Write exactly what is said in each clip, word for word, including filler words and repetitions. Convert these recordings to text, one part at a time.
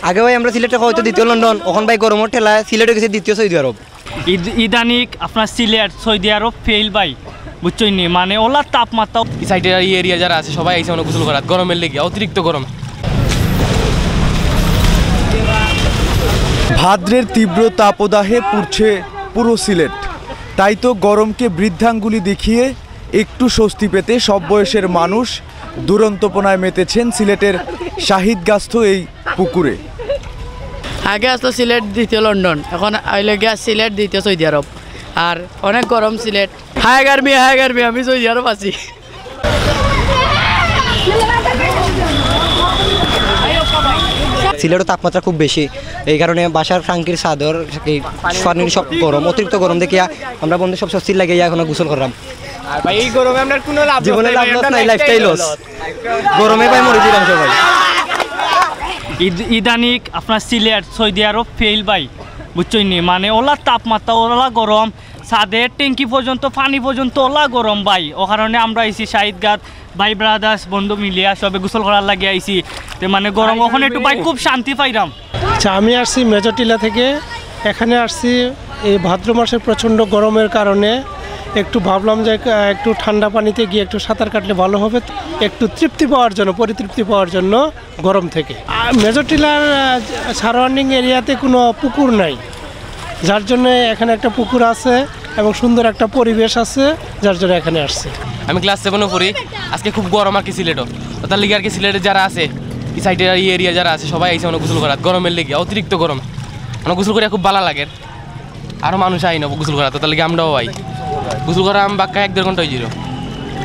আগে ভাই আমরা সিলেটরে কওয়া অইতো দ্বিতীয় লন্ডন, অখন ভাই গরমর ঠেলায় সিলেট অই গেছে দ্বিতীয় সৌদি আরব। ইদ-, ইদানিং আপনার সিলেট সৌদি আরব ফেইল ভাই, বুঝছইন নি? মানে ওলা তাপমাত্রা। এই সাইডের এই এরিয়া যারা আছে সবাই আইছে অনো গোসল করাত, গরমের লেগে অতিরিক্ত গরম। ভাদ্রের তীব্র তাপদাহে পুড়ছে পুরো সিলেট। তাই তো গরমকে বৃদ্ধাঙ্গুলি দেখিয়ে একটু স্বস্তি পেতে সব বয়সের মানুষ দুরন্তপনায় মেতেছেন সিলেটের শাহিদগাস্থ এই পুকুরে। আগে আসলো সিলেট দ্বিতীয় লন্ডন, এখন আইলো গিয়া সিলেট দ্বিতীয় সৌদি আরব। আর অনেক গরম সিলেট। হায় গার্মি, হায় গার্মি, আমি সৌদি আরব আছি। সিলেটও তাপমাত্রা খুব বেশি, এই কারণে বাসার টাঙ্কির চাদর, এই ফার্নিচার সব গরম, অতিরিক্ত গরম দেখিয়া আমরা বন্ধু সব স্বস্তির লাগিয়া অনো গোসল করলাম। আর ভাই, এই গরমে আমরা কোনো লাভ জীবনে লাভ লস নাই, লাইফটাই লস। গরমে ভাই মরে যাইতাম সবাই। ইদ-, ইদানিং আপনার সিলেট সৌদি আরব ফেইল ভাই, বুঝছইন নি? মানে ওলা তাপমাত্রা, ওলা গরম, ছাদের ট্যাঙ্কি পর্যন্ত, পানি পর্যন্ত ওলা গরম ভাই। ও কারণে আমরা আইছি শাহিদগাদ, ভাই ব্রাদার্স বন্ধু মিলিয়া সবে গোসল করার লাগি আইছি। তে মানে গরম অখন একটু ভাই খুব শান্তি পাইরাম। আচ্ছা, আমি আসছি মেজর টিলা থেকে। এখানে আসছি এই ভাদ্র মাসের প্রচণ্ড গরমের কারণে। একটু ভাবলাম যে, আহ, একটু ঠান্ডা পানিতে গিয়ে একটু সাঁতার কাটলে ভালো হবে, একটু তৃপ্তি পাওয়ার জন্য, পরিতৃপ্তি পাওয়ার জন্য গরম থেকে। আর মেজর টিলার, আহ, সারাউন্ডিং এরিয়াতে কোনো পুকুর নাই, যার জন্য এখানে একটা পুকুর আছে এবং সুন্দর একটা পরিবেশ আছে, যার জন্য এখানে আসছি। আমি ক্লাস সেভেনও পড়ি। আজকে খুব গরম আর কি সিলেটও, তো তার লিগে আর কি সিলেটে যারা আছে, এই সাইডের এই এরিয়া যারা আছে, সবাই আইছে অনো গোসল করাত, গরমের লেগে অতিরিক্ত গরম। অনো গোসল করিয়া খুব ভালা লাগে। আরো মানুষ আইন গোসল করাত, তার লাগি আমরাও আই। গোসল করাম বাক্কা এক দেড় ঘন্টা অই যাইবো।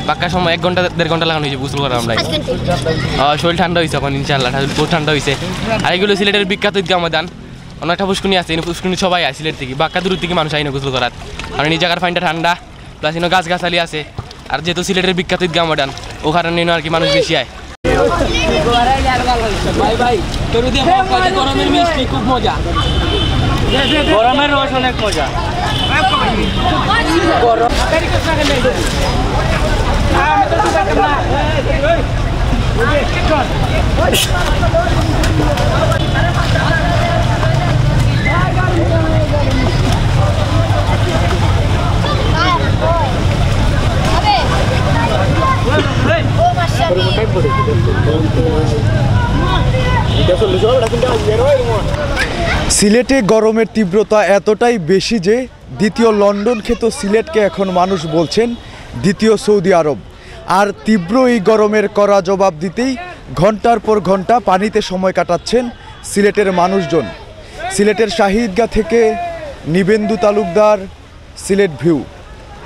বাক্কা সময় এক ঘন্টা দেড় ঘন্টা লাগান অই যাইবো গোসল করাম আমরা। আহ, শরীর ঠান্ডা অইছে অখন ইনশাআল্লাহ, শরীর বহুত ঠান্ডা অইছে। আর ইগুলো সিলেটের বিখ্যাত ঈদগাহ ময়দান। অনো একটা পুষ্কুনি আছে, এই পুষ্কুনি সবাই আয় সিলেট থাকি, বাক্কা দূর থাকি মানুষ আইন গোসল করাত, কারণ এই জাগার পানিটা ঠান্ডা, প্লাস ইনো গাছ গাছালি আছে। আর যেহেতু সিলেটের বিখ্যাত ঈদগাহ ময়দান, ও কারণে ইনো আর কি মানুষ বেশি আয়। ভাই, ভাই, তোর ওদিকে গরমের মিষ্টি খুব মজা। গরমের রস অনেক মজা। সিলেটে গরমের তীব্রতা এতটাই বেশি যে দ্বিতীয় লন্ডন খ্যাত সিলেটকে এখন মানুষ বলছেন দ্বিতীয় সৌদি আরব। আর তীব্র এই গরমের কড়া জবাব দিতেই ঘন্টার পর ঘন্টা পানিতে সময় কাটাচ্ছেন সিলেটের মানুষজন। সিলেটের শাহিদগাহ থেকে নিবেন্দু তালুকদার, সিলেট ভিউ।